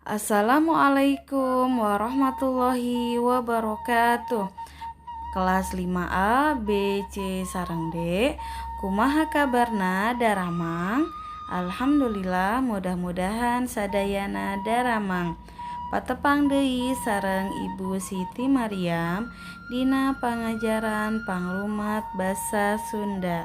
Assalamualaikum warahmatullahi wabarakatuh. Kelas 5A, B, C, sareng D. Kumaha kabarna, daramang? Alhamdulillah, mudah-mudahan sadayana daramang. Patepang deui sareng Ibu Siti Mariam dina pangajaran panglumat basa Sunda.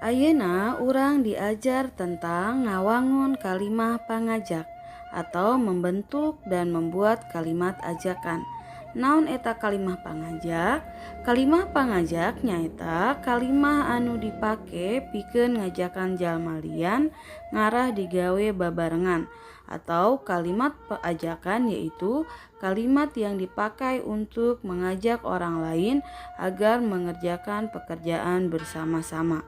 Ayeuna urang diajar tentang ngawangun kalimah pangajak atau membentuk dan membuat kalimat ajakan. Naon eta kalimah pangajak? Kalimah pangajak nyaeta kalimah anu dipake pikeun ngajakan jalma lian ngarah digawe babarengan, atau kalimat ajakan yaitu kalimat yang dipakai untuk mengajak orang lain agar mengerjakan pekerjaan bersama-sama.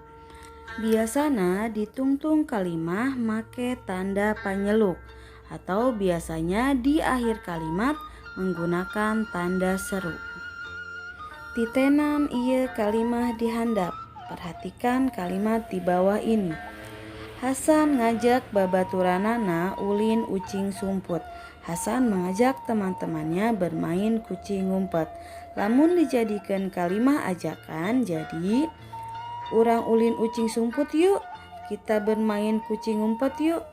Biasana ditungtung kalimah make tanda panyeluk atau biasanya di akhir kalimat menggunakan tanda seru. Titenan ieu kalimah di handap. Perhatikan kalimat di bawah ini. Hasan ngajak babaturanana ulin ucing sumput. Hasan mengajak teman-temannya bermain kucing ngumpet. Lamun dijadikan kalimah ajakan jadi, "Urang ulin ucing sumput yuk." Kita bermain kucing ngumpet yuk.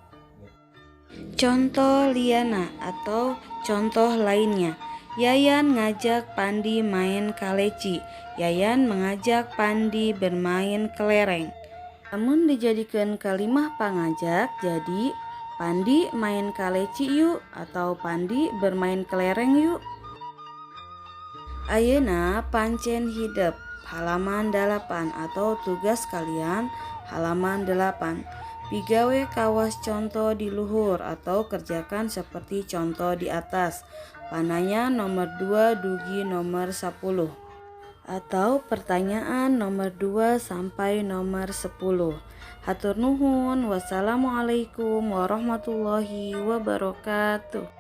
Contoh liana atau contoh lainnya. Yayan ngajak Pandi main kaleci. Yayan mengajak Pandi bermain kelereng. Lamun dijadikan kalimah pangajak jadi, "Pandi main kaleci yuk," atau "Pandi bermain kelereng yuk." Ayeuna pancen hidep halaman 8 atau tugas kalian halaman 8. Pigawe kawas conto di luhur atau kerjakan seperti contoh di atas. Pananya nomor 2 dugi nomor 10 atau pertanyaan nomor 2 sampai nomor 10. Hatur nuhun. Wassalamualaikum warahmatullahi wabarakatuh.